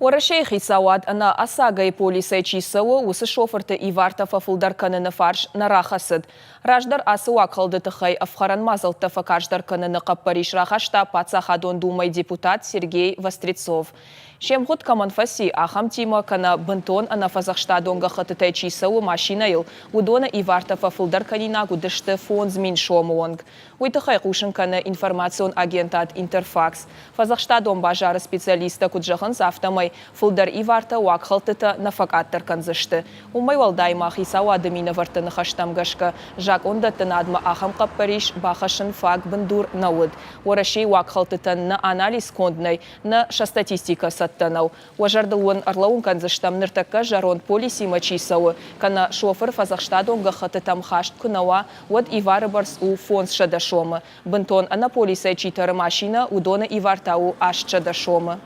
Уӕрӕсейы хицауад ӕнӕ ОСАГО-йы полисӕй чи цӕуы, уыцы шофырты ивартӕ фӕфылдӕр кӕныны фарс нӕ рахӕцыд. Раздӕр ацы уагхӕлды тыххӕй ӕфхӕрӕн мадзӕлттӕ фӕкарздӕр кӕныны хъӕппӕрис рахаста Паддзахадон Думӕйы депутат Сергей Вострецов. Се мгъуыд кӕмӕн фӕци, ахӕмтимӕ кӕнӕ бынтон ӕнӕфӕдзӕхстадон гӕххӕттытӕй чи цӕуы машинӕйыл, уыдоны ивартӕ фӕфылдӕр кӕнинаг уыдысты 5000 сомы онг. Уый тыххӕй хъусын кӕны информацион агентад Интерфакс. Фӕдзӕхстадон базары специалисттӕ куыд зӕгъынц, афтӕмӕй фылдӕр ивартӕ уагхӕлдтытӕ нӕ фӕкъаддӕр кӕндзысты. Уымӕй уӕлдай ма хицауады минӕвӕртты ныхӕстӕм гӕсгӕ, закъондӕттынадмӕ ахӕм хъӕппӕрис бахӕссын фаг бындур нӕ уыд. Уӕрӕсейы уагхӕлдтытӕн нӕ анализ конд нӕй, нӕ сӕ статистикӕ цӕттӕ нӕу. Уӕ зӕрдыл уын ӕрлӕууын кӕндзыстӕм, ныртӕккӕ зӕронд полисимӕ чи цӕуы, кӕнӕ шофыр фӕдзӕхстадон гӕххӕттытӕм хаст куы нӕ уа, уӕд ивары бӕрц у 500 сомы. Бынтон ӕнӕ полисӕй чи тӕры машинӕ, уыдоны ивар та у 800 сомы.